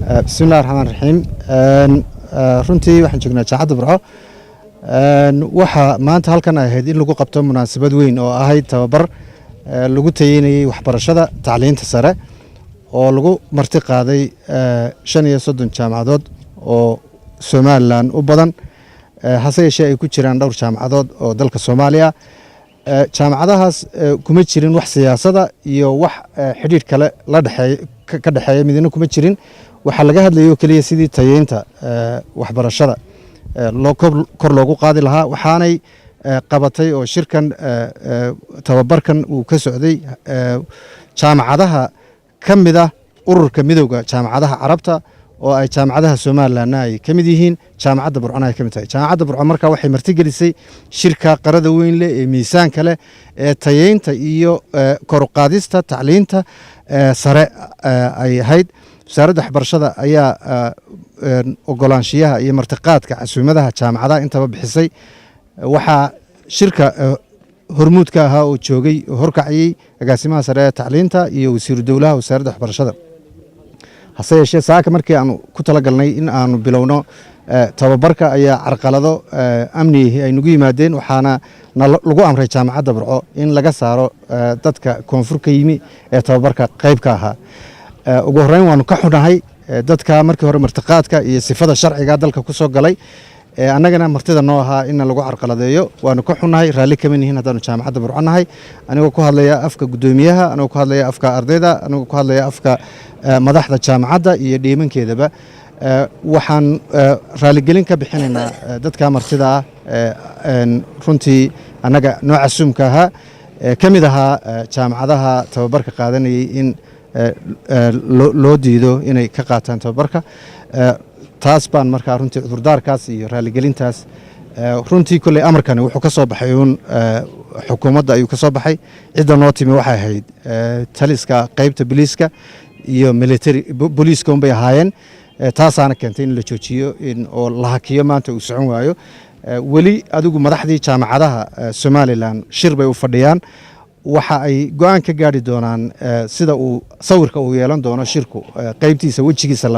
Bismillahi raxmaan raxiim. Runtii waxaan joognaa Jaamacadda Burco. Waxaa maanta halkan ay ahayd in lagu qabto munaasabad weyn oo ahayd tababar lagu tayeynayey waxbarashada tacliinta sare oo lagu marti qaaday 35 jaamacadood oo Somaliland u badan, hase yeeshee ay ku jiraan dhowr jaamacadood oo dalka Soomaaliya. Jaamacadahaas kuma jirin wax siyaasada iyo wax xidhiidh kale la dhexeey ka dhexeeya midna kuma jirin. Waxaa laga hadlayay oo keliya sidii tayeynta waxbarashada loo kor loogu qaadi lahaa. Waxaanay qabatay oo shirkan tababarkan uu ka socday jaamacadaha ka mid ah ururka Midowda Jaamacadaha Carabta, oo ay jaamacadaha Somalilandna ay ka mid yihiin, Jaamacadda Burcona ay ka mid tahay. Jaamacadda Burco markaa waxay martigelisay shirka qarada weyn leh ee miisaanka leh ee tayeynta iyo kor u qaadista tacliinta sare ay ahayd. Wasaaradda Waxbarashada ayaa ogolaanshiyaha iyo martiqaadka casuumadaha jaamacadaha intaba bixisay. Waxaa shirka hormuud ka ahaa oo joogay oo horkacayey agaasimaha sare ee tacliinta iyo wasiiru dowlaha wasaaradda waxbarashada. Hase yeeshee, saaka markii aanu ku talagalnay in aanu bilowno tababarka ayaa carqalado amnihi ay nagu yimaadeen, waxaana lagu amray Jaamacadda Burco in laga saaro dadka koonfur ka yimi ee tababarka qayb ka ahaa. Ugu horreyn, waanu ka xunahay dadka markii hore martiqaadka iyo sifada sharciga dalka ku soo galay, annagana martida noo ahaa, in lagu carqaladeeyo. Waanu ka xunahay, raalli kama nihin haddaanu Jaamacadda Burco nahay. Anigoo ku hadlaya afka guddoomiyaha, anigoo ku hadlaya afka ardayda, anigoo ku hadlaya afka madaxda jaamacadda iyo dhiimankeedaba, waxaan raaligelin ka bixinaynaa dadka martida ah, runtii annaga noo casuumka ahaa, ka mid ahaa jaamacadaha tababarka qaadanayay, in loo diido inay ka qaataan tababarka. Taas baan markaa runtii cudurdaarkaas iyo raaligelintaas. Runtii kolley amarkani wuxuu ka soo baxay uun xukuumadda ayuu ka soo baxay. Cidda noo timi waxay ahayd taliska qeybta booliiska iyo military booliiska unbay ahaayeen. Taasaana keentay in la joojiyo oo la hakiyo, maanta uu socon waayo. Weli adigu madaxdii jaamacadaha Somaliland shir bay u fadhiyaan. Waxa ay go'aan ka gaari doonaan sida uu sawirka uu yeelan doono shirku qeybtiisa wejigiisa laba.